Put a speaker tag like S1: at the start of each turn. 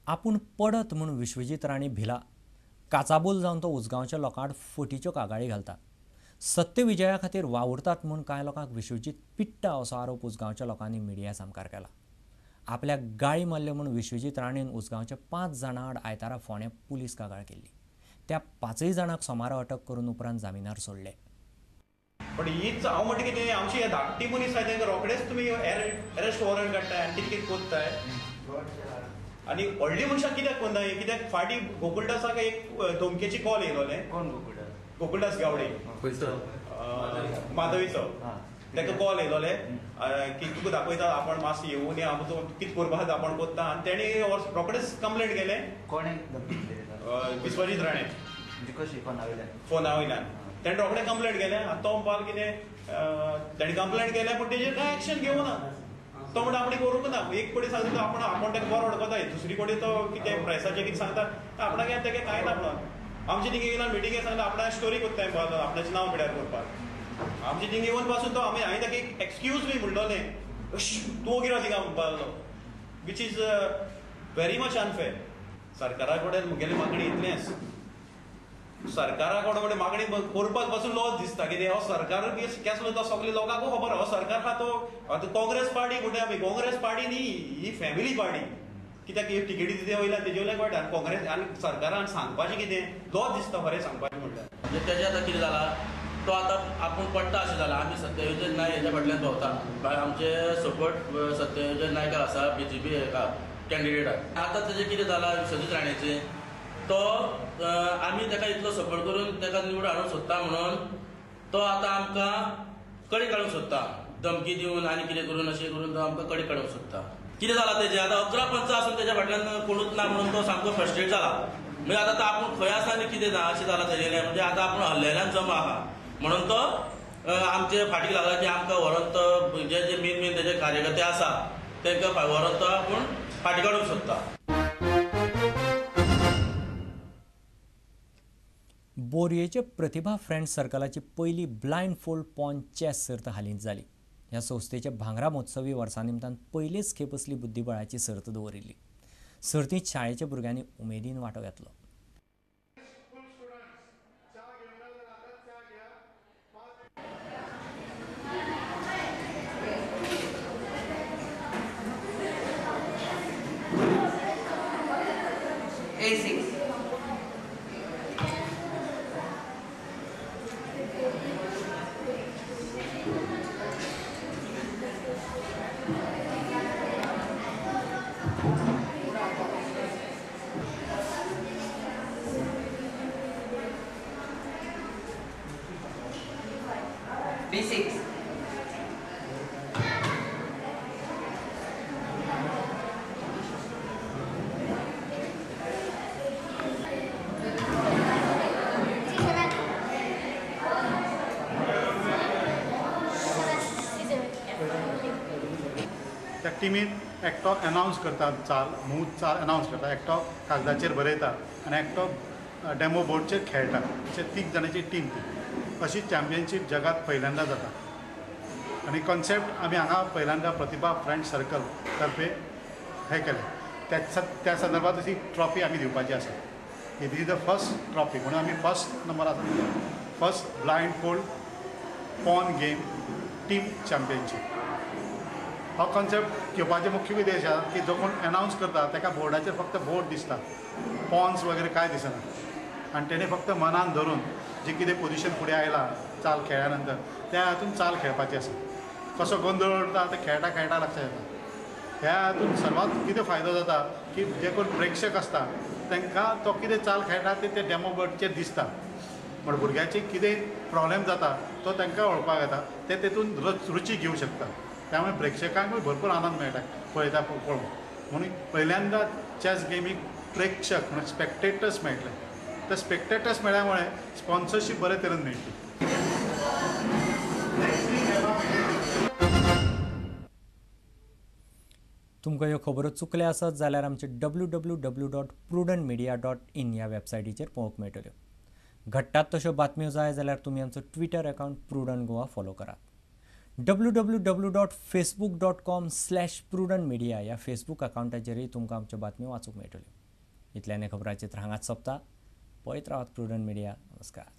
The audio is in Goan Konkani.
S1: आपूण पडत म्हूण विश्वजीत राणे भिला. काचाबूल जावन तो उजगांवच्या लोकांक फटीच्यो कागाळी घालता. सत्यविजया खातीर वावुरतात म्हूण कांय लोकांक विश्वजीत पिट्टा असो आरोप उजगांवच्या लोकांनी मिडिया सामकार केला. आपल्याक गाळी मारल्यो म्हूण विश्वजीत राणेन उजगांवच्या 5 जाणां आड आयतारा फोंडें पुलीस कागाळ केल्ली. त्या 5 जाणांक सोमारा अटक करून उपरांत जामिनार सोडले.
S2: पण हीच हांव म्हणटा कितें आमची हे धाकटी मनीस आसा तांकां रोखडेच तुमी अरेस्ट वॉरंट काडटाय आनी कितें कितें कोत्ताय. आनी व्हडली मनशां कित्याक कोन्नाय? कित्याक फाटीं गोकुळदासाक एक धमकेची कॉल येयलोलें.
S3: कोण गोकुळदास?
S2: गोकुळदास गावडे, माधवीचो. ताका कॉल येयलोले की तुका दाखयता आपण मातसो येवून या, आमचो कितें करपा आसा आपण कोत्ता. आनी तेणी रोखडेच कंप्लेंट केलें.
S3: कोणें धमकी दिली?
S2: विश्वजीत राणे.
S3: कशी? फोना वयल्यान?
S2: फोना वयल्यान तेणें रोखडें कंप्लेंट केलें. आनी तो म्हणपाक कितें तेणें कंप्लेंट केलें पूण तेजेर कांय एक्शन घेवना. तो म्हणटा आपणें करूंक ना. एक कडेन सांगता तो आपण आपूण ताका बरो वळखता, दुसरी कडेन तो कितें प्रायसाचें कितें सांगता आपणाक तेका कांय ना म्हणून. आमचे थिंगा येयला मिटिंगे सांगता आपणा स्टोरी कोत्ताय म्हणपाक, आपणाचें नांव पिड्यार करपाक. आमचे थिंगा येवन पासून तो आमी हांवें ताका एक एक्सक्यूज मी म्हणलोलें, तूं कितें थिंगा म्हणपाक लागलो, which is very much unfair. सरकारा कडेन म्हगेली मागणी इतलेंच, सरकारा कडेन म्हणजे मागणी करपाक पासून लॉस दिसता. कितें हो सरकार केसलो तो सगळे लोकांक खबर. हो सरकार आहा तो आतां काँग्रेस पार्टी म्हणटा आमी, काँग्रेस पार्टी न्ही ही फॅमिली पार्टी. कित्याक ही टिकेटी दिते वयल्या तेजे वयल्यान कळटा. आनी काँग्रेस आनी सरकारान सांगपाचें कितें लॉस दिसता खरें सांगपाचें म्हणल्यार.
S4: म्हणजे तेजें आतां कितें जालां, तो आतां आपूण पडटा अशें जालां. आमी सत्ययोजन नायक हेच्या फाटल्यान भोंवता. आमचे सपोर्ट सत्ययोजन नायकार आसा, बीजेपी हेका कॅन्डिडेटाक. आतां तेजें कितें जालां विश्वजीत राणेचें, तो आमी ताका इतलो सपोर्ट करून ताका निवडून हाडूंक सोदता म्हणून तो आतां आमकां कडी काडूंक सोदता, धमकी दिवन आनी कितें करून अशें करून तो आमकां कडी काडूंक सोदता. कितें जालां तेजें आतां 11 पंच आसून तेज्या फाटल्यान कोणूच ना म्हणून तो सामको फ्रस्ट्रेट जाला. म्हणजे आतां तो आपूण खंय आसा आनी कितें ना अशें जालां तेजें. म्हणजे आतां आपूण हल्लेल्यान जमा आहा म्हणून तो आमचे फाटीक लागला की आमकां व्हरोन तो जे जे मेन मेन तेजे कार्यकर्ते आसा तांकां व्हरोन तो आपूण फाटी काडूंक सोदता.
S1: बोरयेचे प्रतिभा फ्रेंड सर्कलाची पयली ब्लायंड फोल्ड पॉन चॅस सर्त हालींच जाली. ह्या संस्थेच्या भांगरा महोत्सवी वर्सा निमतान पयलीच खेप असली बुद्धिबळाची सर्त दवरिल्ली. सर्तींत शाळेच्या भुरग्यांनी उमेदीन वांटो घेतलो.
S5: A6. B6.
S6: त्या टिमीन एकटो अनावन्स करता चाल, मूव चाल अनावन्स करता, एकटो कागदाचेर बरयता आनी एकटो डेमो बोर्डचेर खेळटा. अशे 3 जाणांची टीम ती. अशी चॅम्पियनशीप जगात पहिल्यांदा जाता आनी कॉन्सेप्ट आमी हांगा पहिल्यांदा प्रतिभा फ्रेंड सर्कल तर्फे हे केलें. त्या संदर्भात अशी ट्रॉफी आमी दिवपाची आसा. This is the first trophy म्हणून आमी फर्स्ट नंबर आसा. First blind fold pawn game team championship. हो कॉन्सेप्ट घेवपाचो मुख्य उद्देश आसा की जो कोण अनावन्स करता ताका बोर्डाचेर फक्त बोर्ड दिसता, पॉन्स वगैरे कांय दिसना आनी तेणें फक्त मनान धरून जे कितें पोजिशन फुडें आयला चाल खेळ्या नंतर त्या हातून चाल खेळपाची आसा. कसो गोंदळ उरता ते खेळटा खेळटा लक्षात येता. ह्या हातून सर्वात कितें फायदो जाता की जे कोण प्रेक्षक आसता तांकां तो कितें चाल खेळटा ते ते डेमो बोर्डचेर दिसता. म्हण भुरग्याची कितें प्रॉब्लेम जाता तो तांकां वळपाक येता, ते तेतून रुची घेवं शकता. त्यामुळे प्रेक्षकांकूय भरपूर आनंद मेळटा पळयता पळोवन. म्हणून पहिल्यांदा चॅस गेमीक प्रेक्षक म्हणून स्पेक्टेटर्स मेळटले. तर स्पेक्टेटर्स मेळ्ळ्यामुळे स्पॉन्सरशीप बरे तरेन मेळटली.
S1: तुमकां ह्यो खबरो चुकल्या आसत जाल्यार आमचे www.prudentmedia.in ह्या वेबसायटीचेर पळोवंक मेळटल्यो. घडटात तश्यो बातम्यो जाय जाल्यार तुमी आमचो Twitter account prudent Goa follow करात. www.facebook.com/prudentmedia ह्या फेसबूक अकावंटाचेरय तुमकां आमच्यो बातम्यो वाचूंक मेळटल्यो. इतल्यान खबराचित्र हांगाच सोंपता. पळयत रावात प्रुडंट मिडिया. नमस्कार.